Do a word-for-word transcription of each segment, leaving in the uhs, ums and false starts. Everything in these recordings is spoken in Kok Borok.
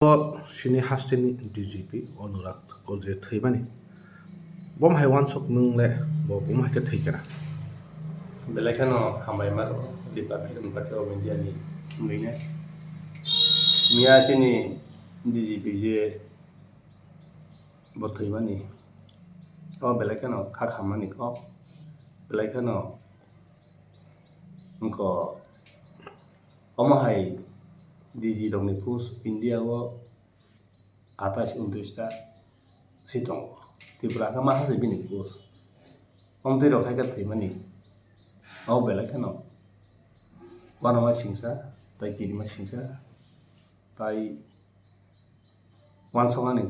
O sini hasteni D G P Anurag Thakur je thwimani, bo hai wansuk nwng le bo, bo hai khe thwi kana? Belai kheno hambai maro Republic Party of India ni wngwi ne. Miya chini D G P je bo thwimani, o belai kheno kha khammani kok, belai kheno wngkha. Omo hai D G rokni post India o atais untris ta si tongo. Tripura khe ma hase bini post. Omtwi rok hai khe thwimani. Abo belai kheno uanama singsa, tai kirima singsa, tai wansokmani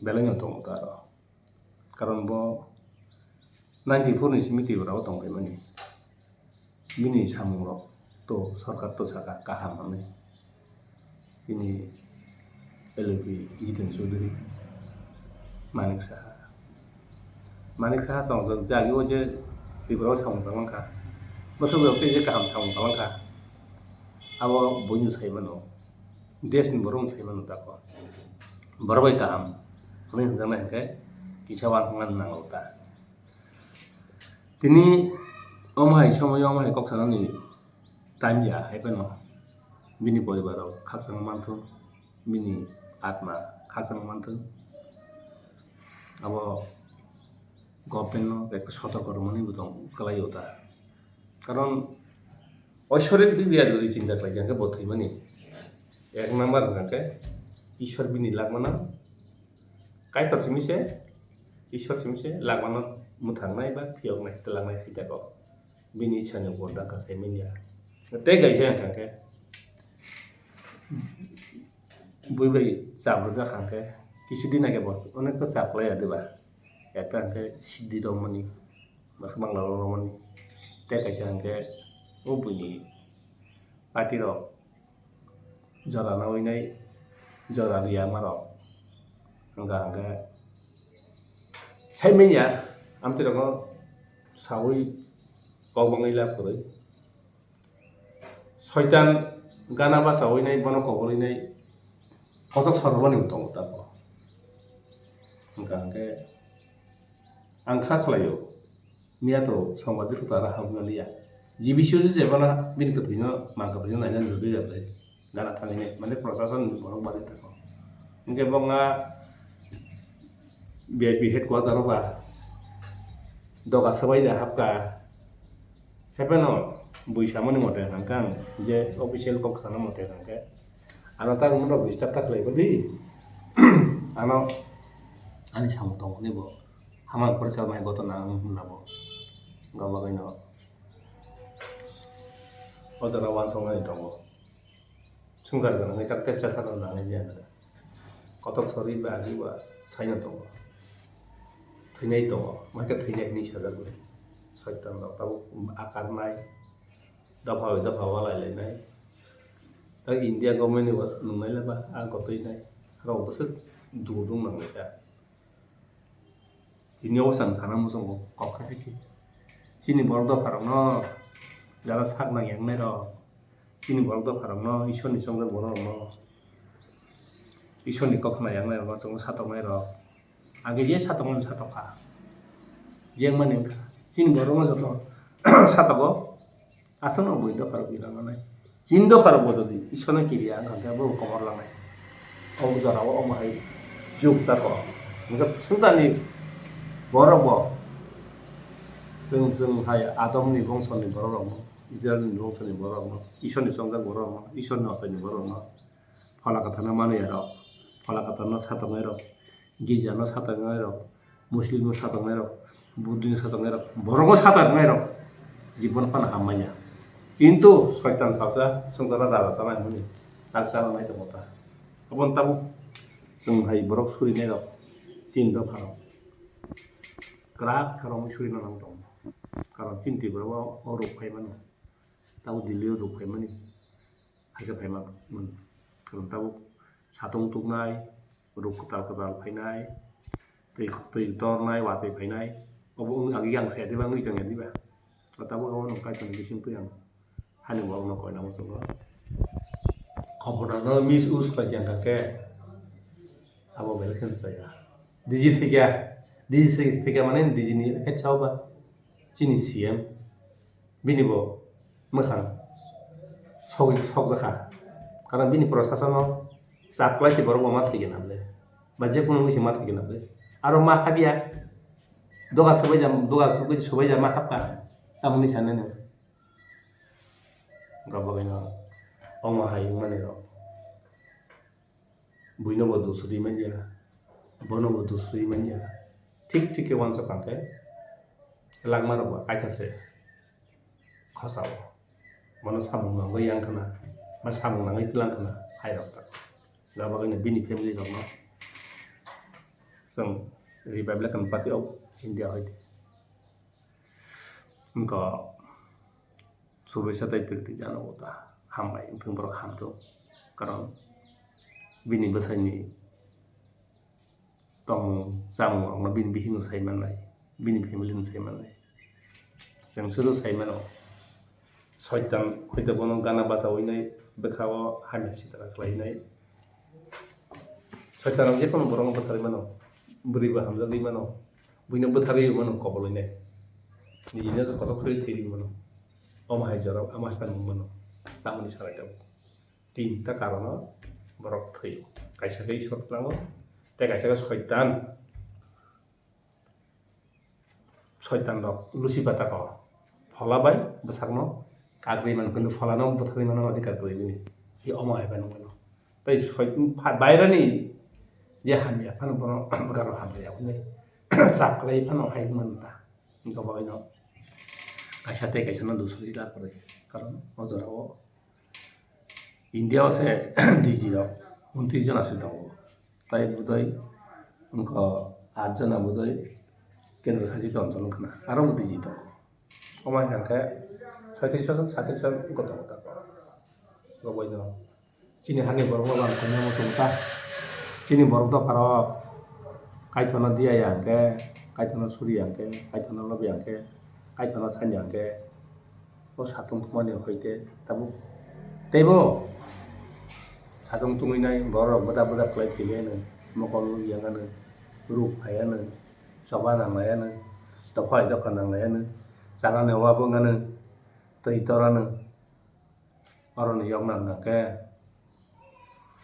belai no tongo ta aro. Karon bo ninety four ni simi Tripura o tong phaimani. Bini samung rok to sorkar to saka kaham hwnwi. Chini L A P Jiten Chaudhary, Manik Saha. Manik Saha chwng jagwi o je Tripura o samung tang mankha. Bwswk rok tei je kaham samung tang mankha. Abo buino sai mano. Desh ni borok sai mano tako. Borok bai kaham hwnwi hwnjaknai hwnkhe kisa uansukna nango ta. Tini omo hai somoio omo hai kok sanani time ya hai phano bini poribar rok khakchangma manthung, bini atma khakchangma manthung. Abo government no ekta sotorko rwmani bo tong kwlai o ta. Karon oisorik dik ya jodi chinta khlai khe bo thwimani. Ek number hwnkha khe Ishwar bini lagmano Kaitor simi se, Ishwar simi se lagmano mwthangnai ba phiyoknai twlangnai hai tako. Bini ichha ni upor da kasai manya. Tei kaisa hwnkha khe bui bai chabrwjak hwnkhe kisu din age bo onek ta chaplai ya diba. Ekta hwnkhe siddhi romani, mwswk mangla romani. Tei kaisa hwnkhe o buini party rok jora nawi nai, jora riya ma rok. Hwnkha hwnkhe sai manya amtwi rokno sawi kok bangwi lab kwrwi. Soitan gana bachawi nai, bono kobolwi nai, kotok sormani bo tongo tako. Hwnkha hwnkhe ang kha khlaio, miya to songbadir rok to aro habna liya. G B C o se jebana bini kwthwino, mang kwthwino naina nugwi ya bai. Gana thangwi nai, mane prosason ni borok bari tako. Hwnkhe bo wngkha V I P headquarter o ba doga swbai da hapkha. Khe phano bui samani mote hwnkha ang, je official kok sana mote hwnkhe, ano ta rok disturb ta khlai bwdi, ano ani samung tongmani bo hamar porsa mai goto nang labo, gabagwino o jaga uansukmani tongo. Swngchar gwnangwi tak tepsa sana nangnai ya. Kotok sori ba agi ba saino tongo. Thwinai tongo. Mai khe thwinai hinwi sajak le. Soitan rok tabuk akarnai. Dopha bai dopha walai lainai. Tak India government ni nungnai le ba a gotoi nai. Rok bwswk dur rung nangnai kha. Tini o bwsang sana muchungo kok kha khe si. Chini borok dopha rokno jara sak nang yang nai rok. Chini borok dopha rokno, Ishwar ni chongjak borok rokno, Ishwar ni kok khna yang nai rokno chwng satoknai rok. Age je satokmani satok kha. Jeng mani wngkha. Chini borok rokno joto satogo. Aswk no bui dopha rok ira manai. Chini dopha rok bo jodi Ishwar no kiriya wngkha khe bo komor langnai. O jora o omo hai juk tako. Hwnkhe swngcharni borok bo chwng, chwng hai Adam ni bongso ni borok rokno, Israel ni bongso ni borok rokno, Ishwar ni chongjak borok rokno, Ishwar ni ochai ni borok rokno phola kwthar no manwi ya rok, phola kwthar no satoknai rok, girja no satoknai rok, Muslim no satoknai rok, Buddhi no satoknai rok, borok no satoknai rok jibon phano ham manya. Kintu soitan salsa swngcharo raja chanai hwnwi tak chana nai tongo ta. Aboni tabuk chwng hai borok surinai rok chini dopha rok kwrak khe romwi surina nang tongo. Karon chini Tripura o o rok phai mano. Tabuk Delhi o rok phai mani. Hai khe phai mano. Karon tabuk satung tuknai, rok kwtal kwtal phainai, twi, twi tornai, watwi phainai. Obo wng, agi yang saya diba, wngwi tongya diba? O tabuk obo nwng Kaitorni bising twi ang. Hani borokno koina muchungo. Khopor no misuse khlai khe wngkha khe abo belai kheno chaya. D G thwikha, D G thwikha mane D G ni head sao ba chini C M. Bini bo mwkhang sogwi sokjakha. Karon bini prosasono chap kwlai se borok bo ma thwigwi nang le. Ba je kunu wngwi se ma thwigwi nang le. Aro ma habya. Doga subai ja, doga subai ja ma habkha. Tamoni sanani. Gabagwino omo hai wngmani rok. Buino bo dusri manya, bono bo dusri manya. Thik thik khe uansuk kha khe langma rok bo kaithar se khosao. Bono samung nangwi yang khna, ba samung nangwi tlang khna hai rok ta. Gabagwino bini family rok no chwng Republican Party of India hoi di. Wngkha. Subaisa tei priti jano uta hambai wngthung borok hamjwk, karon bini bwsaini tongmung chamung rokno bini bihikno sai mannai, bini family no sai mannai. Chwng sudu sai mano, soitan hoito bono gana bachawi nai bwkha o hamya sitra khlai nai. Soitan rok jephano borokno bwtharwi mano, bwrwi bo hamjagwi mano, buino bwtharwi mano kobolwi nai, nijino kotor khwlai thwiwi mano. Omo hai jorok, omo hai phano wng mano. Tamoni salai tabuk. Tinta karono borok thwio. Kaisa khe Isor nango, tei kaisa khe soitan. Soitan rok Lucifer tako. Phola bai bwsakno kagri mano, kintu pholano bwtharwi mano adhikar kwrwi bini. Hi omo hai phano wng mano. Tei soi-, pha-, bairani je hamya phano bono bwkano hamjaya hwnwi chap kwlai phano hai wng mano ta. Wngkha baino kaisa tei kaisa no dusuri la kwrwi. Karon o jora o India o se D G rok untris jona se tongo. Tai budai wngkha aat jona budai kendro shasito onchol wngkha na. Aro bo D G tongo. Omo hai khe saitris jon, saitris jon wngkha tongo ta. Bo baino. Chini hani borok no ang kanya muchung ta. Chini borok dopha rok Kaitorno diya ya hwnkhe, Kaitorno suri ya hwnkhe, Kaitorno lob ya hwnkhe, Kaitorno san ya hwnkhe, o satung thumani hoi te tabuk teibo satung tungwi nai borok rok bwdak bwdak khlai thwi lai anw, mokol nuk yang anw, ruk phai anw, choba nang lai anw, dopha hai dopha nang lai anw, chanani oba bo wng anw, twi tor anw. Oroni yokna hwnkha khe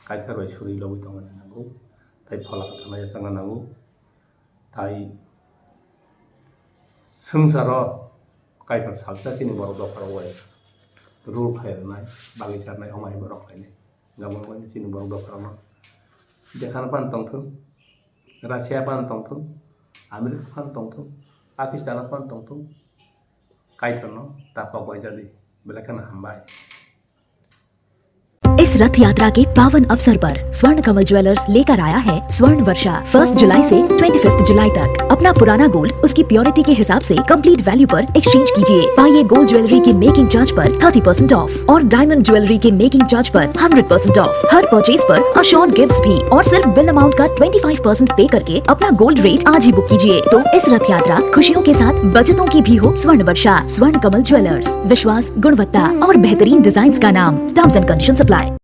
Kaitor bai suri lobwi tongna nango, tei Phola Kwthar no yachakna nango, tai swngcharo Kaitor salsa chini borok dopharok bai rule khlai rwnai, bagwi charnai, omo hai borok khlainai. Gabang bai chini borok dopharokno jephano phano tongthung, Russia phano tongthung, America phano tongthung, Pakistan phano tongthung, Kaitorno ta kok bai jadi, belai kheno hambai. इस रथ यात्रा के पावन अवसर पर स्वर्ण कमल ज्वेलर्स लेकर आया है स्वर्ण वर्षा। फर्स्ट जुलाई से ट्वेंटी फिफ्थ जुलाई तक अपना पुराना गोल्ड उसकी प्योरिटी के हिसाब से कंप्लीट वैल्यू पर एक्सचेंज कीजिए। पाइए गोल्ड ज्वेलरी के मेकिंग चार्ज पर थर्टी परसेंट ऑफ और डायमंड ज्वेलरी के मेकिंग चार्ज पर हंड्रेड परसेंट ऑफ। हर परचेज पर अश्योर्ड गिफ्ट्स भी और सिर्फ बिल अमाउंट का ट्वेंटी फ़ाइव परसेंट पे करके अपना गोल्ड रेट आज ही बुक कीजिए। तो इस रथ यात्रा खुशियों के साथ बचतों की भी हो स्वर्ण वर्षा। स्वर्ण कमल ज्वेलर्स, विश्वास, गुणवत्ता और बेहतरीन डिजाइन्स का नाम। Terms and conditions apply.